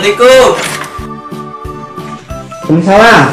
Assalamualaikum. Waalaikumsalam.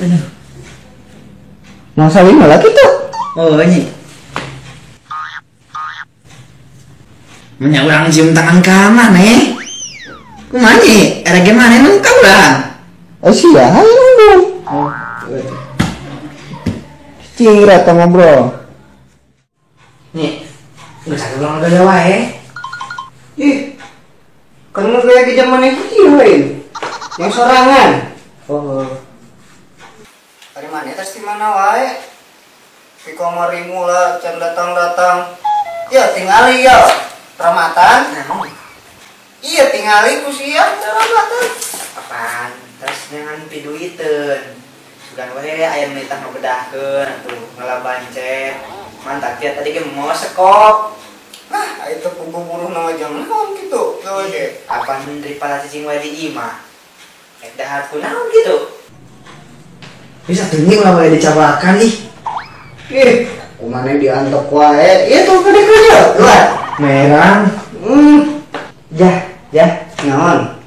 Aduh. Mau saling malah gitu? Oh, ini. Menya urang cium tangan kanan eh. Kumaha nih? Era gimana nung ka urang? Oh sia, hayu nunggu. Oh. Cing rata ngobrol. Nih, geus atuh urang gaya wae. Ih. Kan nu gaya di zaman itu kieu lain. Yang sorangan. Oh. Dari mana terus di mana wae? Di kamar mula can datang-datang. Ya tingali ya. Ramatan. Iya tingali ku sia ramatan. Apaan? Terus jangan piduiteun. Sugan wae aya nu nitah ngabedahkeun atuh ngalabancet. Mantap ya tadi ge mau sekop. Nah, itu pugu buruh nama jam naon kitu. Tuh ge. Apaan daripada cicing wae di imah. Ek dahar kunaon gitu. Bisa tinggi ulah wae dicabakan ih. Ih, kumane diantok wae. Ieu tuh gede kerja. Luar. Merang. Jah, jah. Naon?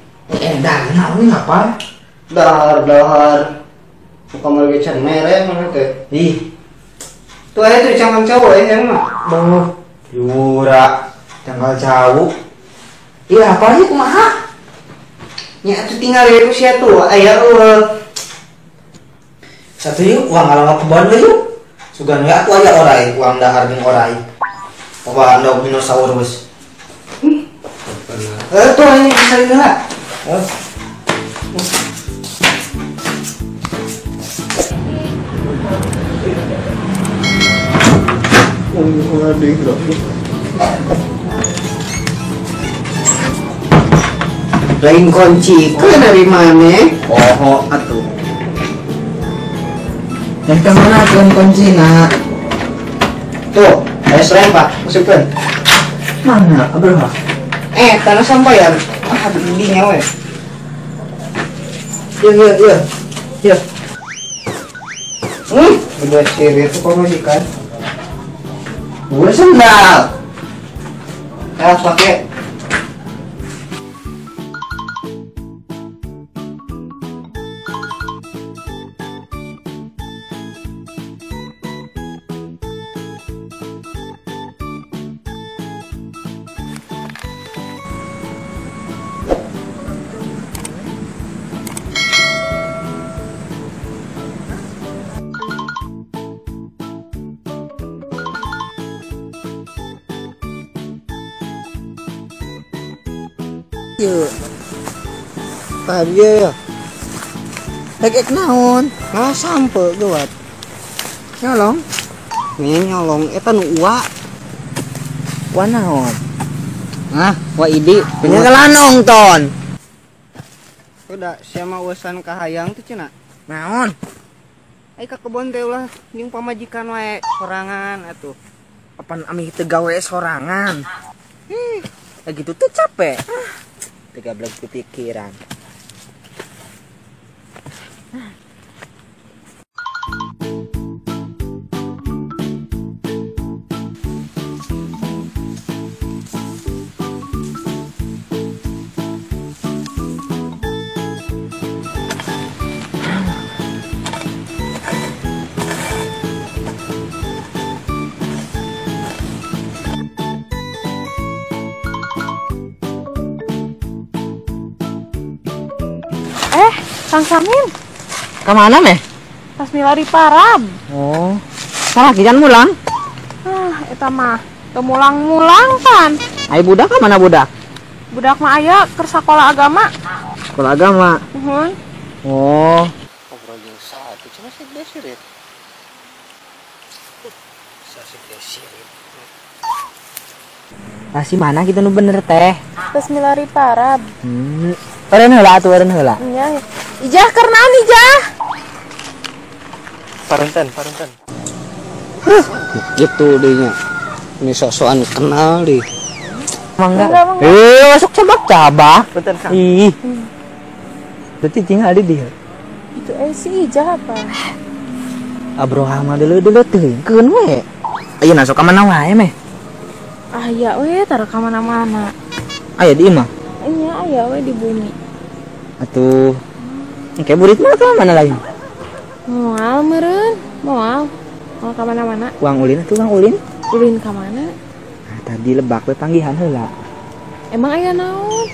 Dah, naon ngapa? Dahar-dahar. Muka mereka can mere mana teh. Ih. Tuh aya tuh cangkang cowok ya yang mah. Beuh, jura, cangkal cau. Ih, apa ieu kumaha? Nya atuh tinggal ya sia tuh aya eueuh. Satu yuk, uang ngalawa kebon we yuk. Sugan we atuh aya orai, uang dahar jeung orai. Coba endog dinosaurus. Tuh aya bisa heula. Oh. Lain kunci ke dari mana? Oh, atuh. Dan kemana tuan kunci nak? Tuh, ayo seren pak, masukkan. Mana? Berapa? Tanah sampah ya. Ah, belinya weh. Iya. Iya. Udah ciri itu kok masih kan? Gue sendal. Ya pakai. Yuk. Tadi ya. Ek naon? Nah, sampe geuat. Nyolong? Nih nyolong eta nu ua. Ua naon? Nah, wa idi. Punya kelanong ton. Udah, sia mah urusan kahayang tuh cenah. Naon? Ai ka kebon teh ulah jeung pamajikan wae sorangan atuh. Apan ami teu gawe sorangan. Ih, gitu tuh capek. 13 kepikiran. Kang Samin. Kemana meh? Tas milari parab. Oh. Salah kijan mulang. Ah, eta mah teu mulang-mulang kan. Ai budak ka mana budak? Budak mah aya keur sakola agama. Sekolah agama. Nuhun. Oh. Ngobrol jeung saha tuh cenah sih desirit. Sasih desirit. Masih mana kita nu bener teh? Tos milari parab. Eureun heula atuh eureun heula. Nya. Ijah keur naon ijah? Parenten. Gitu deh nya. Ini sok-sokan kenal deh. Mangga. Masuk cabak-cabak. Punten Kang. Ih. Berarti tinggal di dia. Itu si Ijah apa? Abroha mah deuleu-deuleu teuing keun we. Ayeuna sok ka mana wae meh? Aya we tara ka mana-mana. Aya di imah? Nya aya we di bumi. Atuh engke burit mah ka mana lain? Moal meureun, moal. Moal ka mana-mana. Uang ulin atuh uang ulin. Ulin ka mana? Nah, tadi lebak we panggihan heula. Emang aya naon?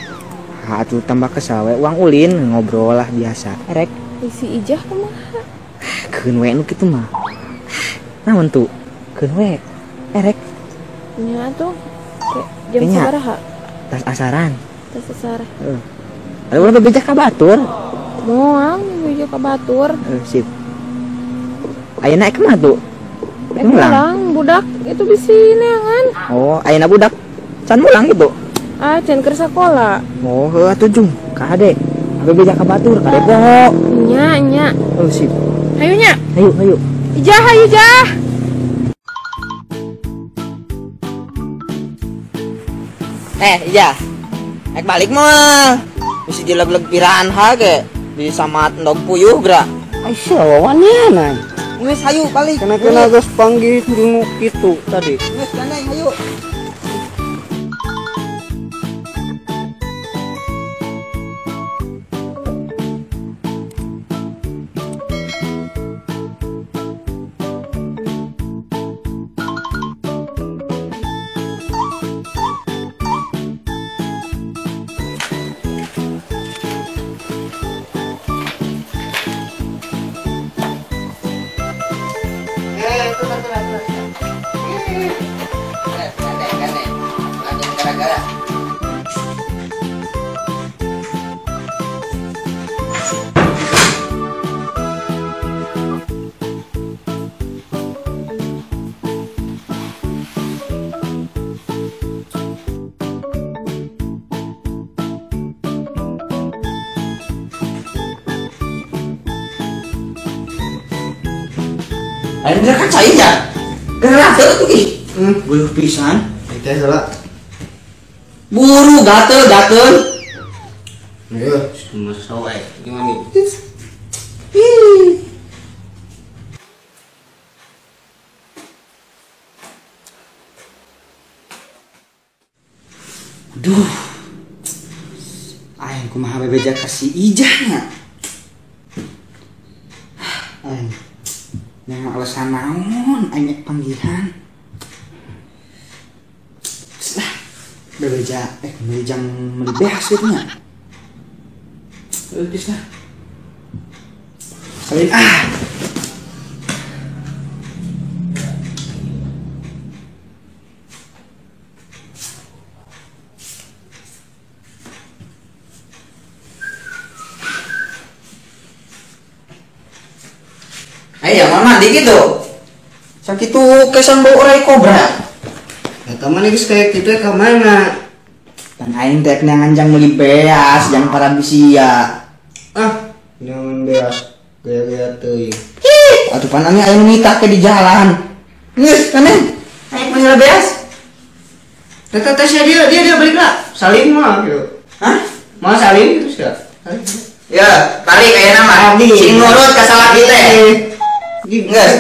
Ha atuh tambah kesal we uang ulin ngobrol lah biasa. Erek isi ijah kumaha? Keun we nu kitu mah. Naon tuh? Keun we. Erek. Nya atuh. Jam sabaraha? Tas asaran. Tas asaran. Heeh. Ada urang bebeja ka batur. Moal bebeja ka batur. Heeh, sip. Ayeuna ek mah tuh? Ek mulang budak itu bisi neangan. Oh, ayeuna budak can mulang gitu. Ah, can keur sakola. Oh, heuh atuh jung, kade. Bebeja ka batur, kade poho. Nya, nya. Oh, sip. Hayu nya. Hayu, hayu. Ijah, hayu jah. Ijah. Ek balik mah. Bisi dileg-leg piranha ge. Di samat endog puyuh geura. Aisyah wawannya nay. Geus hayu balik. Kena-kena geus panggih jeung kitu tadi. Geus gandeng hayu. Ayeuna kan cai nya. Geura teu tuh ih. Beuh pisan. Teh heula. Buru gatel gatel. Ieu masa wae gimana nih? Duh. Aing kumaha bebeja ka si Ijah nya. Aing yang alasan naon aing panggihan. Lah, bebeja meuli jang meuli beas kitu nya. Geus lah. Salin ah. Ayo, mau mandi gitu. Sakitu kesan bau orai kobra. Eta mah geus kayak kitu ka mana? Kan aing teh neangan jang meuli beas jang para bisia. Ah, neangan beas gaya-gaya teuing. Ih, atuh pan aya nu nitah ke di jalan. Geus, kaneng. Aing meuli beas. Teh teh sia dia balik lah. Salim mah gitu. Hah? Mau salim gitu sia. Ya, balik ayeuna mah. Sing nurut ka salaki teh. Geus.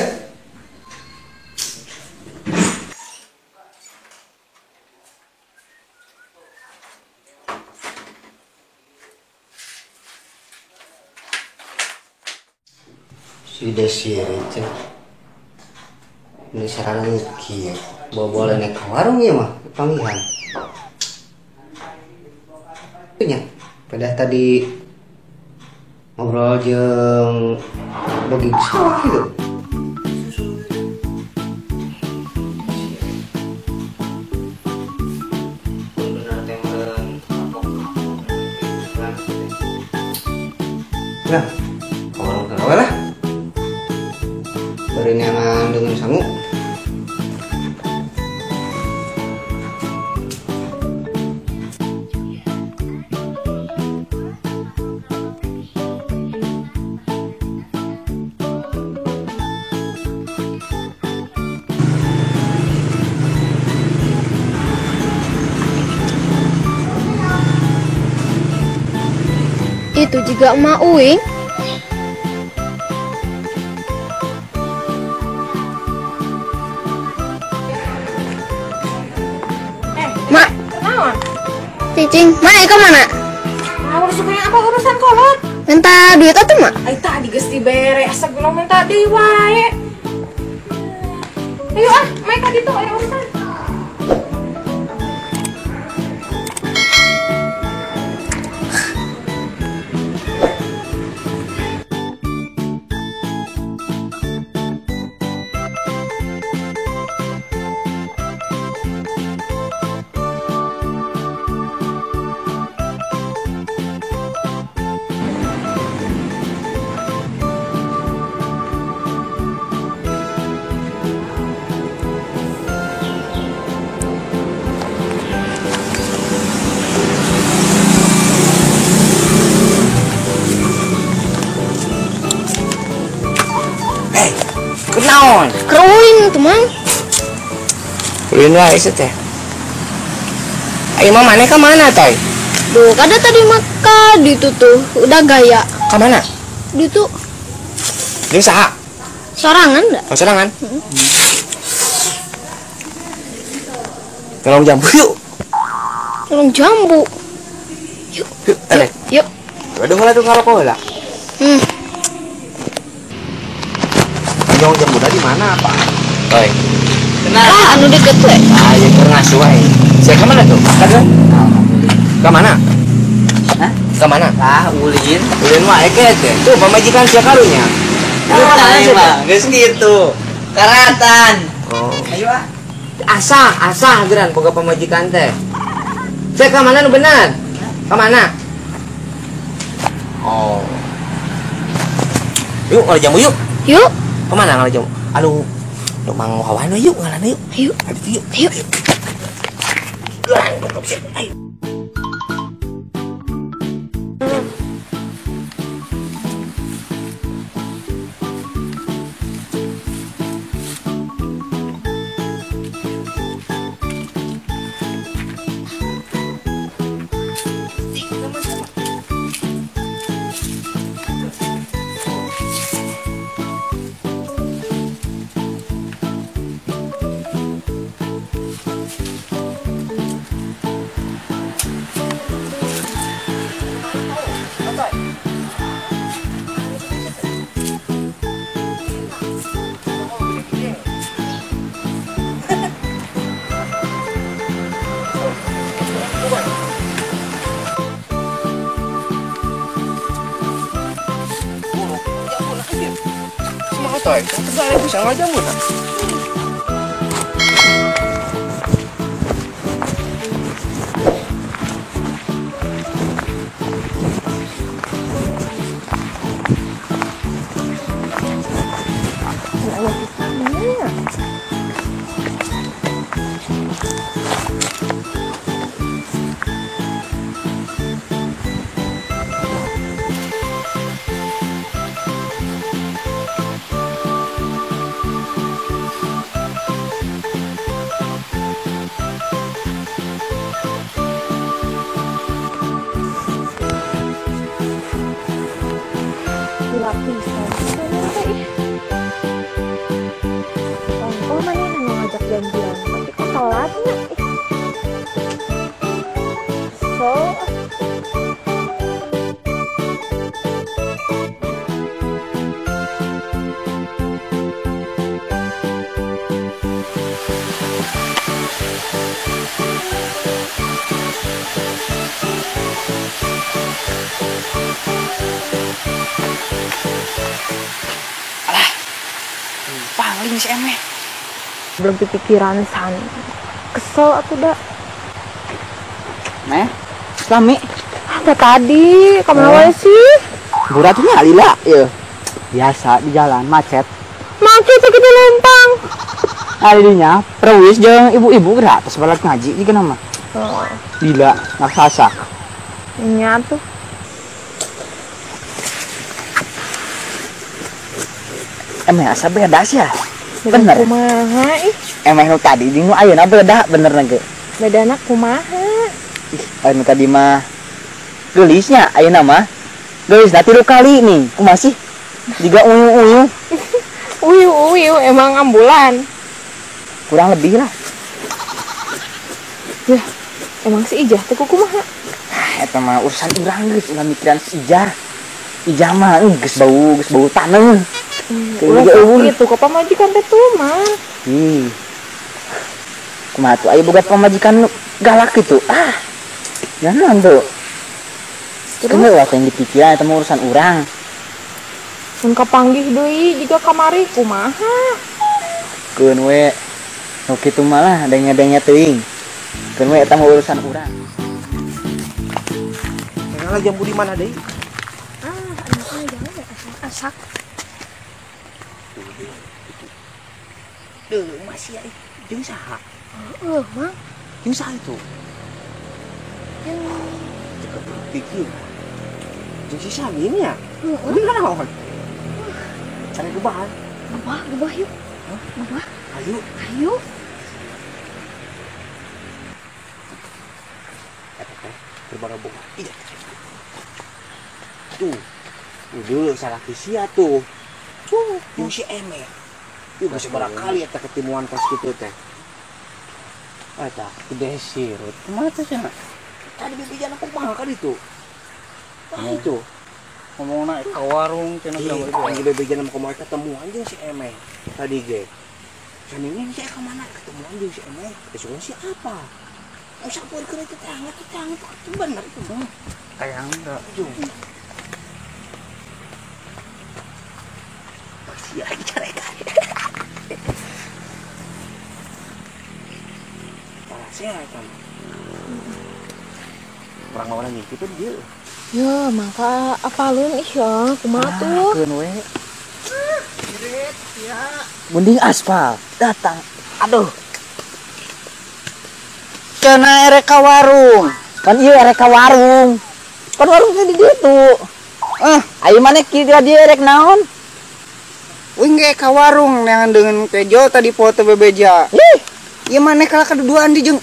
Si Desi itu. Ini sarana kieu. Bawa-bawa naik ke warung ieu mah, panggihan. Nya, pada tadi ngobrol jeung bagi sawah gitu. Nah, warung kerawe lah. Bari neangan dengan sangu. Itu juga emak uing. Cicing, mana ka mana? Ah, urusan apa urusan kolot? Minta duit atuh mah? Ai tadi geus dibere, asa gula minta deui wae. Ayo ah, mae ka ditu aya urusan. Kunaon? Keruin tuh mang. Ulin wae sih teh. Ayo mah mana ke mana toy? Duh, kada tadi maka ditu tuh udah gaya. Ke mana? Ditu. Jeung saha? Sorangan enggak? Oh, sorangan. Tolong jambu yuk. Tolong jambu. Yuk. Yuk, yuk. Yuk. Waduh, heula tuh ngarokok heula. Jauh jambu di mana, Pak? Oi. Kenal. Ah, anu deket we. Ah, ya keur ngasuh wae. Saya ke mana tuh? Ka Ke mana? Hah? Ke mana? Ah, ulin. Ulin wae ke teh. Tuh pamajikan sia karunya. Nah, geus kitu. Karatan. Oh. Ayo ah. Asah, asah geran boga pamajikan teh. Saya ke mana nu benar? Ke mana? Oh. Yuk, kalau jambu yuk. Yuk. Kemana ngalah jambu? Aduh, lu mang kawan yuk ngalah yuk. Yuk. Yuk. Yuk. Ayo. Toy, tegal bisa ngajak mun. Lapisan ih. Oh, mana yang ngajak janjian tapi kok telatnya ih. So alah, paling si Emeh. Belum pikiran san. Kesel aku dah. Meh, Lami. Apa tadi? Kamu oh. Sih? Buratnya lila, ya. Biasa di jalan macet. Macet segitu lempang. Alinya perwis jeung ibu-ibu gerak terus balik ngaji juga nama. Oh. Gila, raksasa. Nya tuh. Emeh asa beda sih ya? Bener. Kumaha ih. Emeh nu tadi jeung nu ayeuna beda bener na ge. Bedana kumaha? Ih, anu tadi mah geulisnya ayeuna mah. Geulisna 3 kali nih. Kumaha sih? Jiga uyuh-uyuh. Uyuh-uyuh emang ambulan. Kurang lebih lah. Ya. Emang si Ijah teh kumaha? Ah, eta mah urusan urang geus ulah mikiran si Ijah. Ijah mah geus bau taneuh. Ulah kitu ka pamajikan teh tuman. Ih. Kumaha tuh aya boga pamajikan galak gitu. Ah. Jangan tuh. Terus lah yang dipikiran eta mah urusan urang. Mun kapanggih deui jiga kamari kumaha? Keun we. Nu kitu malah denge-denge teuing. Keun we eta mah urusan urang. Lah jambu di mana deui? Ah, anu jangan asak. Duh, masih ya. Jeung saha? Heeh, Mang. Jeung saha itu? Jeung pikir. Jeung si Samin ya? Heeh. Bener naon? Cari gebahan. Gebah yuk. Gebah. Ayo. Ayo. Eta teh berbara-boga. Iya. Tuh. Udah salah sia tuh. Tuh, jeung si Eme. Ieu geus sabaraha kali eta ketemuan pas kitu teh. Eta gede sirut. Kumaha teh cenah? Tadi bibijan kumaha ka ditu? Wah itu. Ngomongna ka warung cenah bilang ieu bibijan kumaha ketemuan jeung si Eme tadi ge. Saningnya si ka mana ketemuan jeung si Eme? Besok si apa? Usah poe keur teh tangan itu bener itu. Kayang enggak. Masih lagi carekan. Parah kan. Orang orang itu dia. Ya, maka apalun ih ya, kumaha tuh? Keun we. Mending aspal datang. Aduh. Cenah erek ka warung. Kan ieu erek ka warung. Kan warung teh di ditu. Ah, ayo maneh kieu dia erek naon? Uing ge ka warung neangan dengan kejo tadi foto bebeja. Ih, ieu maneh kalah kaduduaan di jeung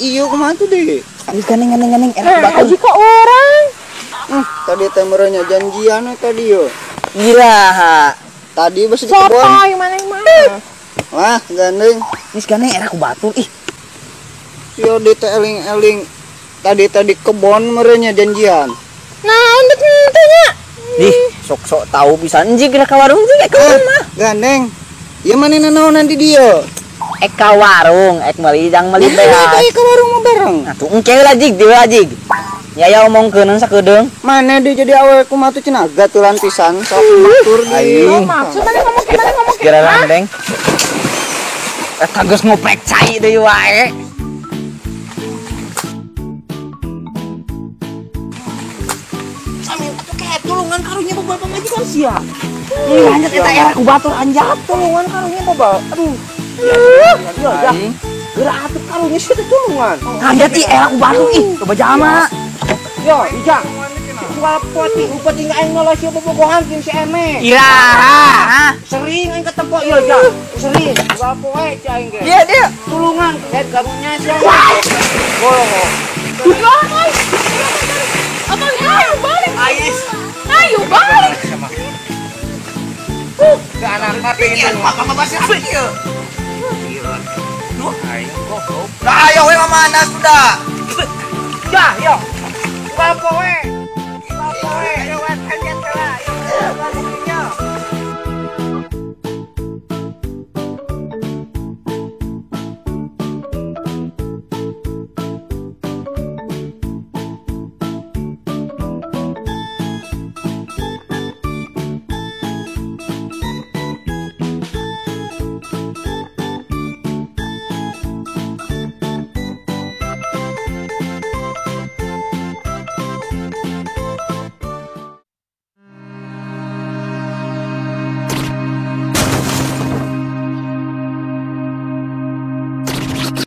ieu kumaha tuh deh. Geus gandeng-gandeng erek batur. Haji ka urang. Tadi teh meureun janjian tadi yo. Iraha. Tadi bos di kebon. Sotoy maneh mah. Wah, gandeng. Geus gandeng erek ku batur ih. Yo di teh eling-eling tadi kebon meureun janjian. Naon bet henteu nya? Ih, sok-sok tahu pisan jig ka warung jeung ek mah. Gandeng. Ieu maneh nanaonan di dieu? Ek ka warung, ek meuli jang meuli teh. Ek ka warung mah bareng. Atuh engke lah jig, dieu lah jig. Ya ya omongkeun sakedeung. Maneh dia jadi awewe kumaha tuh cenah gatulan pisan sok matur deui. Maksud maneh ngomong ke maneh ngomong ke. Geura randeng. Eta geus ngoprek cai deui wae. Samin atuh kayak tulungan karunya boba pamajikan sia. Ih, anjat eta era ku batur anjat tulungan karunya boba. Aduh. Ya, geura atuh karunya sia teh tulungan. Anjat ih era ku batur ih, coba jama. Yo, Ijang. Unggal poti, upeti aing ngolah sia bobogohan jeung si Eme. Iraha. Sering aing ketempok ieu, Jang. Sering. Unggal poe cai aing ge. Dia dia tulungan head karunya sia. Bolong. Ayo balik. Ais. Ayo balik. Ke anak pengen mama masih apa ieu? Duh, aing goblok. Lah ayo we mama sudah. Dah, yo. Unggal poe.